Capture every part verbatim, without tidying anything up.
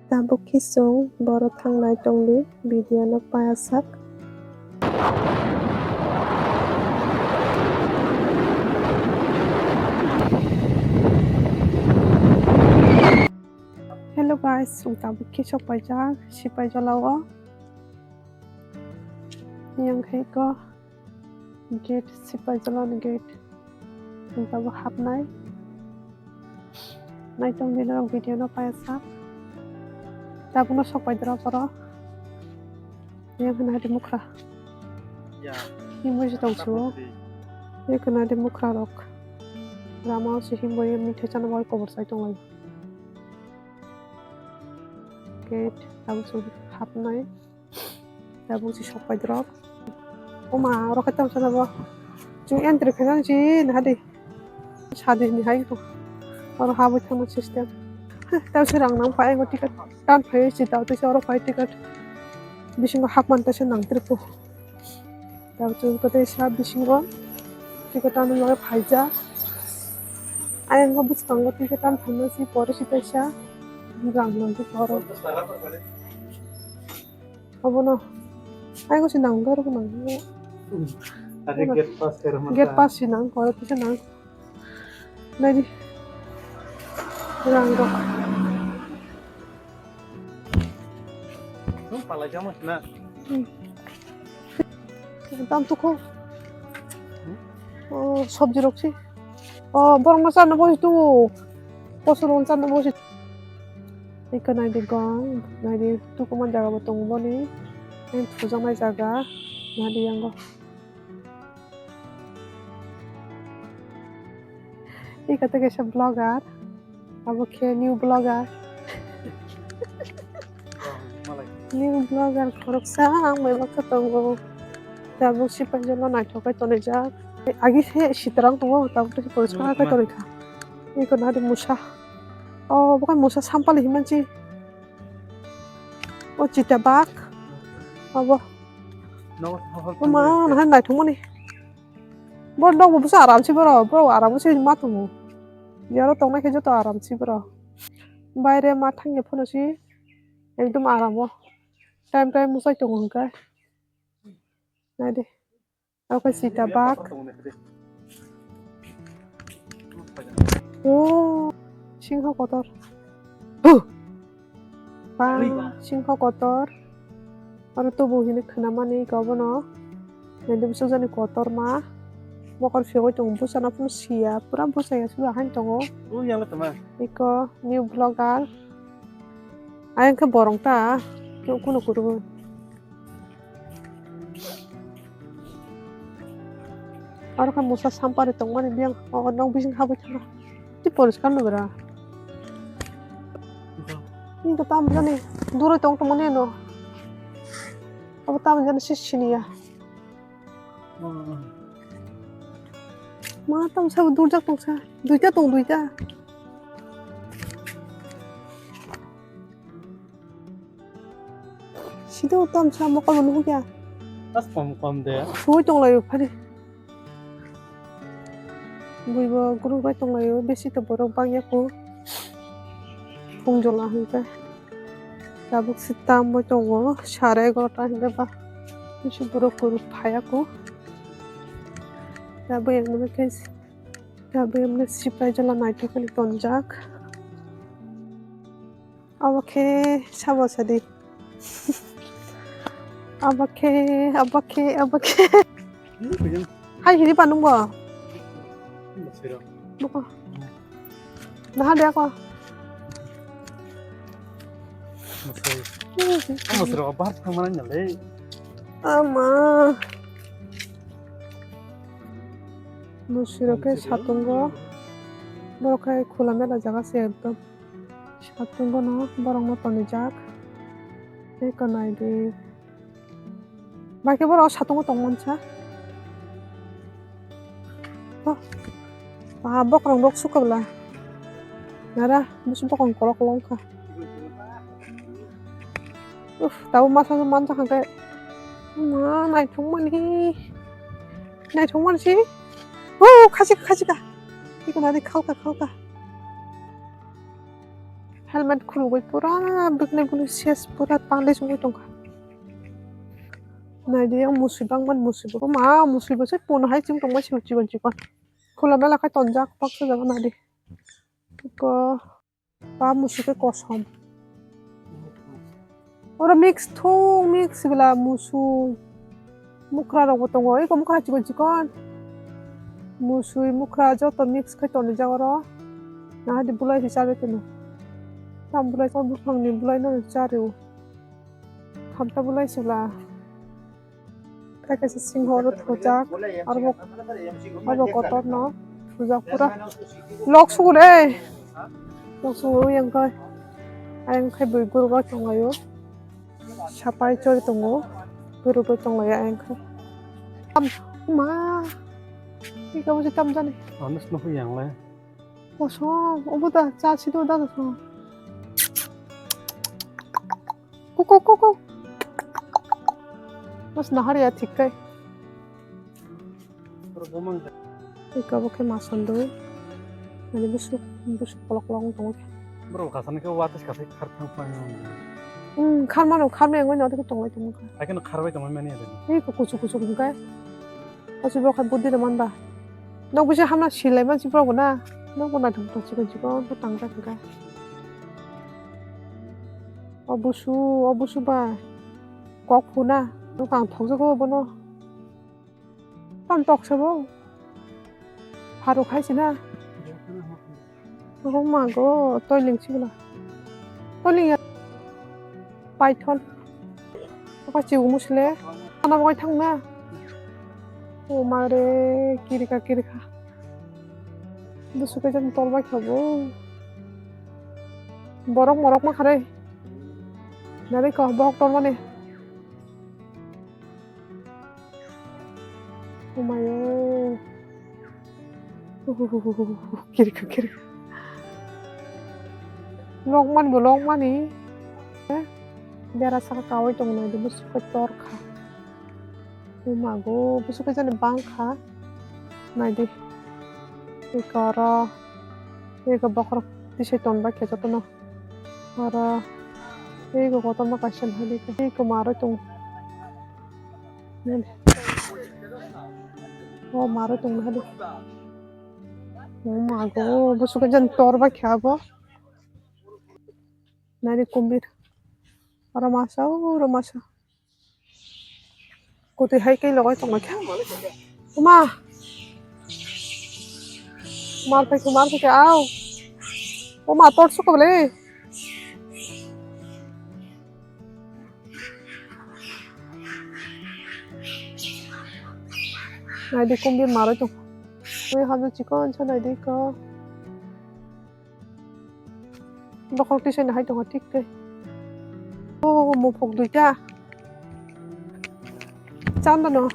Tabuk khe chwng boro thangnai tongdi, video no payasak. Hello guys, chwng tabuk khe sok paijak Sipaijala o. Yang khe ko gate, Sipaijala ni gate. Chwng tabuk hapnai. Naitong di norok video no payasak. Tabuk no sok pai doro boro. Yang khe nai di mukra. Ya. Himwi se tong su. Yang khe nai di mukra rok. Lama o se himwi mithai chana bai kobor sai tong lai. Gate tabuk chwng hapnai. Tabuk si sok pai drop. Oma, oro khe tamo sana bo. Chwng entry khaina si naha di. Sadi ni hai ko. Oro habwi thangna system. Tamo se rang nang phai, ticket tan phai si, tamo se oro phai ticket. Bisingo hapman ta se nang trip. Tamo chwng ko tei sa bisingo ticket tan loi phaijak. Ayang ko bwskango ticket tan phaina si pore si tei sa rang nang oro. Obono. Ayang se nang garo nang. Ade gate pass karo mata. Gate pass si nang, oro kisa nang. Nai di. Rang rok. Nung palai jama na. Tam tukho. Oh, sabji rok si. Oh, borok ma chana bo si tu. Kosor rok chana bo si. Iko nai di gong, nai di tukuman jaga bo tongo boni. Ang thujaknai jaga, nai di yango. Iko tei kaisa vlogger, abo khe new vlogger. New vlogger khoroksa ang bai baksa tongo. Tabuk Sipaijala naithok khe tonijak. Agi se sitrang tongo, tabuk tei poriskar khe tonikha. Iko nai di musa. Oh, bukan musa sampali himanchi. O chita bak. Abo. O ma, nahar naithokmani. Bo dogbo bwsa aram si boro, boro aram si ma tongo. Yaro tongnai khe joto aram si boro. Baire ma thangya phano si ekdom aram o. Time time muchai tongo hwnkhe. Nai di. Oke, sita bak. Oh, singho kotor. Huh. Bang, singho kotor. Aro tubu hini khwnamani gobono. Nai di bwsajani kotor ma. Mokol phiyogwi tongo, bwsana phano siya. Pura bwsaya suda hain tongo. Iko new vlogger. Ayang khe borong ta. Kuno kuru. Aro khe musa sampari tongmani biyang o nok bising habwi thangkha. Tei poriskar no bera. Ni to tam jani duro tong tongmani no. Abo tam jani se siniya. Ma tam sa durjak tongsa. Duita tong duita. Sida o tamsa mokol bo nuhukya. As kom kom de. Sui tong laio phari. Bui bo guru bai tong laio, besi to borok bangya ko. Phung jola hwnkhe. Tabuk se tam bo tongo, sare egarota hwnkhe ba. Bisi borok kuru phaya ko. Tabuk yang nungkhe. Tabuk yang Sipaijala naithok khe tonjak. Abo khe sabo sadi. Abo khe, abo khe, abo khe. Hai hini panung bo. Buko. Naha dia ko. Ama. Musiro khe satungo. Borok khe khula mela jaga se ekdom. Satung bono borok no tonijak. Tei ko nai di. Bai khe borok satungo tong mansa. Oh. Ah, bokrok rok sukabla. Nara, bisi bokrok kolok kolok wngkha. Uff, tabuk masa mansa hwnkhe. Ma, naithok mani. Naithok mani si. Oh, khachika, khachika. Iko nari khalka, khalka. Helmet khulugwi pura biknai bini ses pura tangwi songwi tongkha. Naidi yang musui bangmani musui bo. Ma musui bo se pono hai chwng tongma se chikon chikon. Khula mela khai tonjak baksa jaga naidi. Ko ba musui ke kosom. Oro mix thung mix bela musui. Mukra rok bo tongo. Eko mukra chikon chikon. Musui mukra joto mix khai tonijak oro. Nahadi bulai se chabi tono. Tam bulai ko buphang ni bulai no chario. Khamta bulai sibla. Khe kaisa singho oro thojak. Aro bo, aro bo kotor no thojak pura. Lok sugo le. Lok sugo yang kai. Ayang khai bui gurgo tongayo. Sapai chori tongo. Guru bo tong lai ang kha. Tam ma. Ika bo tam jani. Anas no yang lai. Oso, obo da cha si do da so. Kuku kuku. Mas nahar ya thik kai. Ika bo khe ma sandoi. Ani busuk, busuk kolok kolok wng tongo khe. Borok kasani khe watis kasai khar thang phai. Hmm, khar mano, khar mano, wngwi nang tong lai tong kha. Ai kheno khar bai tong mani ade. Ei ko kuchuk kuchuk hwnkhe. Achi bo khai budi rw man ba. Nok bisa hamna silai man si borok na. Nok bo naithok thok chikon chikon khe tang jak hwnkhe. O busu, o busu ba. Kok phuna. Nok ang thok jago bono. Tam tok se bo. Pharuk hai se na. Oh ma go, toiling si bwla. Toiling ya. Python. Apa si umu sile. Ana bo thang na. Oh ma re, kirika kirika. Busu ke jam tol bai khabo. Borok morok ma khare. Nare ko bok tol mane. Umayo. Kirika kirika. Longmani bo longmani. Bera saka kawai tong nai de busu kai tor kha. Umago busu kai jani bang kha. Nai de. Eka oro. Eka bokhorok tisai ton bai khe joto no. Oro. Eko kotorma kaisa nai de. Eko maro tong. O maro tong nahadi. O mago, busu ke jan tor ba kha bo. Nari kumbir. Oro masa, oro masa. Koti hai kai logai tong kha. Uma. Mar pai kumar pai au. Uma tor su ko bole. Nai di kumbir maroi tong. Ui hamjak chikon sa nai di ko. Bokhorok tisai no hai tongo thik khe. O muphuk duita. Chanda no.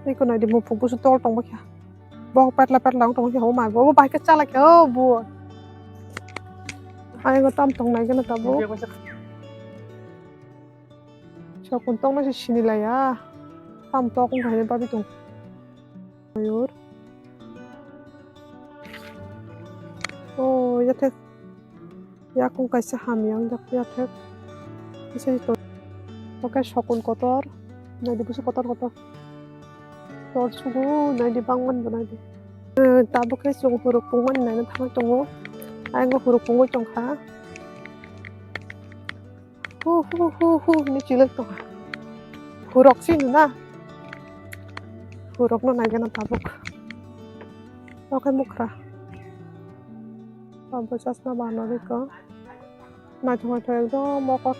Iko nai di muphuk busu tol tong bakha. Bo petla petla wng tong khe homa bo bai khe chala khe o bo. Ayang tam tong nai gana tabo. Sokun tong nai se sini laya. Tam tok wng khe babi tong. Mayur. O yathek. Yakung kaisa hamya wng jak ya thek. Kisa to. Oke sokun kotor. Nai di busu kotor kotor. Tor sugu nai di bangman bo nai di. Eh, tabuk khe chwng huruk pungmani naina thangwi tongo. Ayang huruk pungwi tongkha. Hu hu hu hu hinwi chilak tongkha. Hurok si nuna. Hurokno naigana tabuk. Oke mukra. Abo chasma banari ko. Naithok naithok ekdom mokol.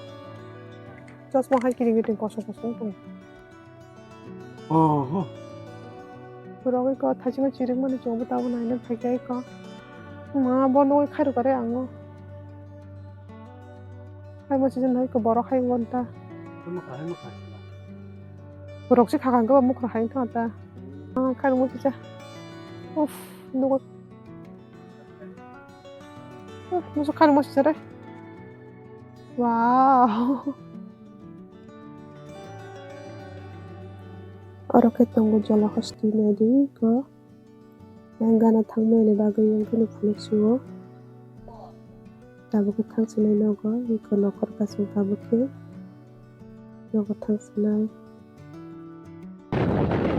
Chosma hai kiting kiting kosom kosom wng tongo. Oho. Borok eko thaichima chirik mani chwngbo tabuk naina phaikha eko. Ma bo nugwi khairok kare ango. Hai mo sijin hai ko borok hai won ta. Tamo kahai mo kahai. Borok se khakang ko mukra hai thang ta. Ah, khairok mo sija. Uff, nugwi. Musu khan musu sere. Wow. Oro khe tongo jala hosti nai di ko. Yang gana thangmani bagwi yang phano phunuk suo. Tabuk khe thang sinai nogo, eko nokhor kasung tabuk khe nogo thang sinai.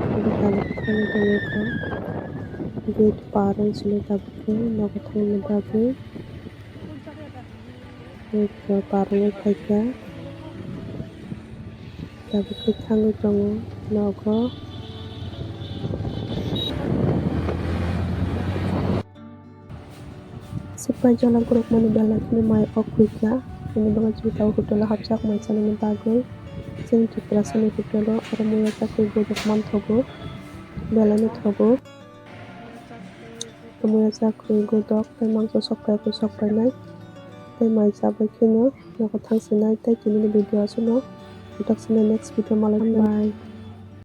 Tabuk khe thangwi tongwi kha. Gate par wng sinai tabuk khe nogo thangni bagwi. Eko par wngwi phaikha. Tabuk khe thangwi tongo nogo. Sipai jala borokmani belai kheno mai o kwrwikha. Bini bagwi chwng tabuk hotel o hapjak mai chanani bagwi. Chini Tiprasani hotel o oro muiya chakri godok manthogo. Belai no thogo. Muiya chakri godok tei mangso sokpai khe sokpainai. Tei mai chabai kheno nogo thang sinai tei tini ni video aswkno. Kotok sinai next video malai. Bye.